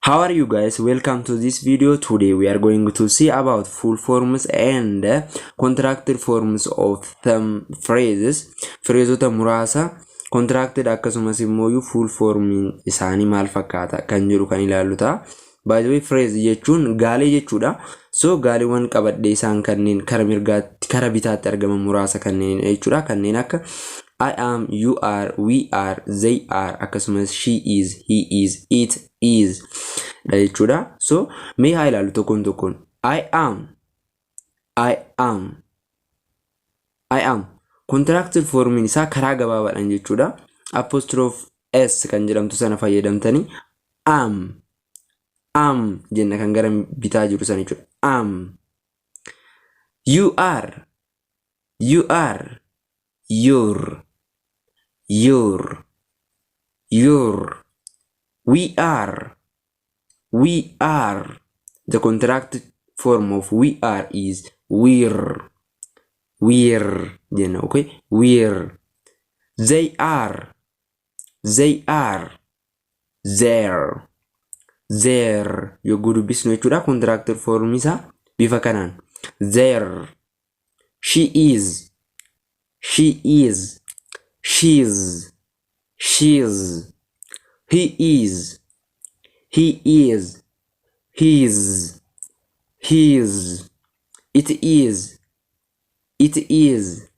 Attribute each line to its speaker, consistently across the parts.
Speaker 1: How are you guys? Welcome to this video. Today we are going to see about full forms and contracted forms of some phrases. Phraseota muraasa contracted akkasumas immoo full formiin isaanii maal fakkaata kan jedhu kan ilaallu ta'a. By the way, phrase jechuun gaalee jechuudha. So gaaleewwan qabadhee isaan kanneen kara mirgaatti, kara bitaatti argaman muraasa kanneen jechuudha. Kanneen akka I am, you are, we are, they are, akkasumas she is, he is, it is dha jechuudha. So mee haa ilaallu tokkoon tokkoon. I am, I am, I am. Contracted formiin isaa karaa gabaabaadhaan jechuudha. Apostrophe S kan jedhamtu sana fayyadamtanii am, am jenna, kan gara bitaa jiru sana jechuudha. Am. You are, you are, you're, you're, you're. We are, we are. The contracted form of we are is we're, we're jenna, okay? We're. They are, they are, they're, they're yogguu dubbisnu jechuudha. Contracted form isaa bifa kanaan they're. She is, she is, she's, she's. He is, he is, he's, he's. It is, it is,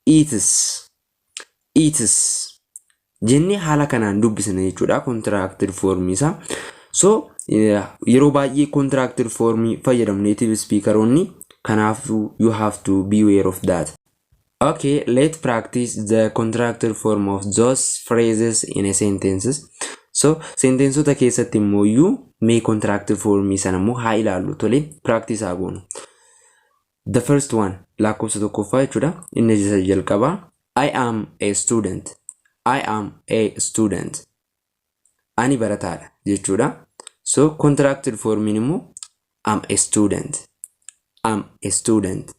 Speaker 1: it's, it's jennee haala kanaan dubbisna jechuudha contracted form isaa. So yeroo baay'ee contracted form fayyadamu native speakeroonni, kanaafuu you have to be aware of that. Okay, let's practice the contracted form of those phrases in a sentences. So sentenceota keessatti immoo iyyuu mee contracted formii sana immoo haa ilaallu. Tole, practice haa goonu. The first one, lakkoofsa tokkoffaa jechuudha. Inni isa jalqabaa, I am a student. I am a student. Ani barataadha jechuudha. So contracted formiin immoo I'm a student. I'm a student.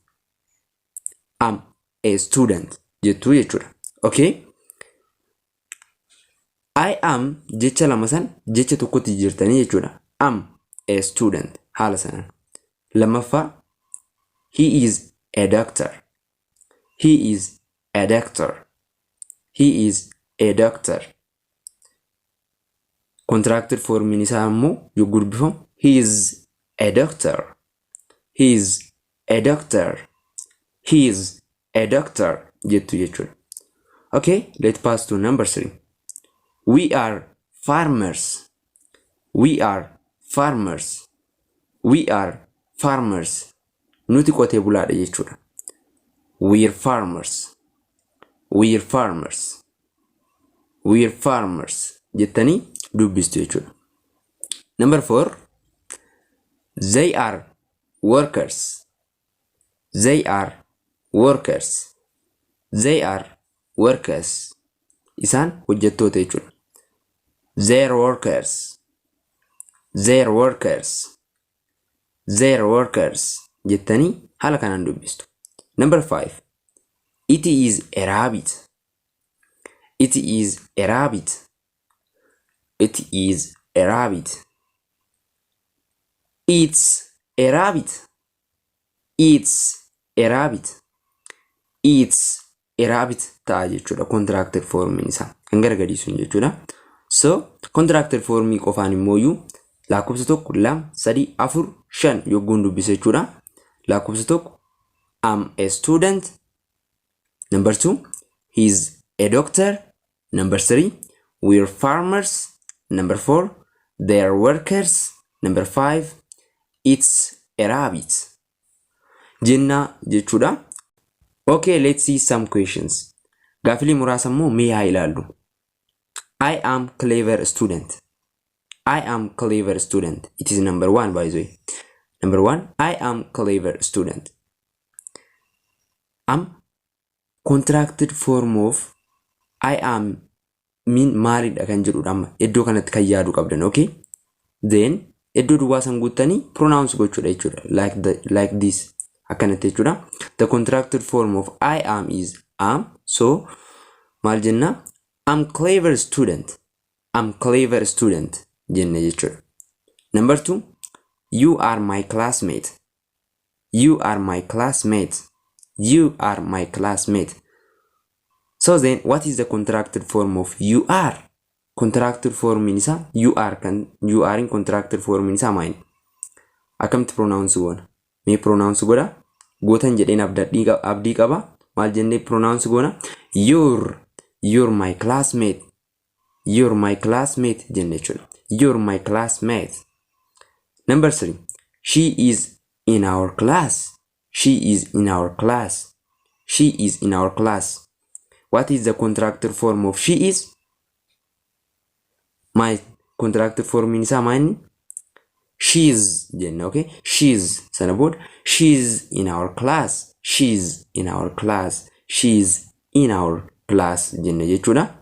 Speaker 1: I'm a student jettuu jechuudha. Okay? I am jecha lama san jecha tokkotti jirtanii jechuudha. I'm a student haala sanaan. Lammaffaa, he is a doctor. He is a doctor. He is a doctor. Contracted formiin isaa immoo yogguu dubbifamu he is a doctor. He is a doctor. He is a doctor jettu jechuudha. Okay, let's pass to number three. We are farmers. We are farmers. We are farmers. Nuti qotee bulaadha jechuudha. We're farmers. We're farmers. We're farmers jettanii dubbistu jechuudha. Number four. They are workers. They are workers. They are workers. Isaan hojjettoota jechuudha. They're workers. They're workers. They're workers jettanii haala kanaan dubbistu. Number five. It is a rabbit. It is a rabbit. It is a rabbit. It's a rabbit. It's a rabbit. It's a rabbit ta'a jechuudha contracted formiin isaa kan gara gadii sun jechuudha. So contracted formii qofaan immooyyuu lakkoofsa tokko, lama, sadii, afur, shan yogguun dubbisa jechuudha. Lakkoofsa tokko, I'm a student. Number two, he's a doctor. Number three, we're farmers. Number four, they're workers. Number five, it's a rabbit. Jennaa jechuudha. Okay, let's see some questions. Gaafilee muraasa immoo mee haa ilaallu. I am clever student. I am clever student. It is number one, by the way. Number one, I am clever student. Am contracted form of I am mean maalidha kan jedhudha amma iddoo kanatti kan yaaduu qabdan, okay? Then iddoo duwwaa san guuttanii pronounce gochuudha jechuudha. Like this, akkanatti jechuudha. The contracted form of I am is am. So maal jenna? I'm clever student. I'm clever student jenne jechuudha. Number two, you are my classmate. You are my classmate. You are my classmate. So then, what is the contracted form of "you are"? Contracted form isaa "you are" kan "you are" in contracted form isaa maali? Akkamitti pronounce goona? Mee pronounce godha? Gootan jedheen abdii qaba. Maal jennee pronounce goona? You're, you're my classmate. You're my classmate jenne jechuudha. You're my classmate. Number three, she is in our class. She is in our class. She is in our class. What is the contracted form of "she is"? My contracted form isaa maal? She's jenna, okay? She's sana booda she's in our class. She's in our class. She's in our class jenna jechuudha.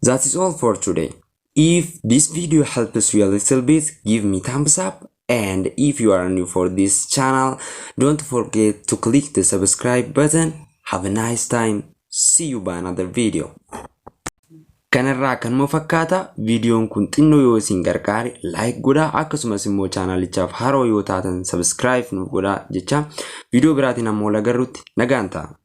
Speaker 1: That is all for today. If this video helps you a little bit, give me thumbs up, and if you are new for this channel, don't forget to click the subscribe button. Have a nice time. See you by another video. Kanarraa kanuma fakkaata. Viidiyoon kun xinnoo yoo isin gargaare like godhaa, akkasumas immoo chaanalichaaf haroo yoo taatan subscribe nuuf godhaa jecha viidiyoo biraatiin ammoo wal agarrutti nagaan ta'a.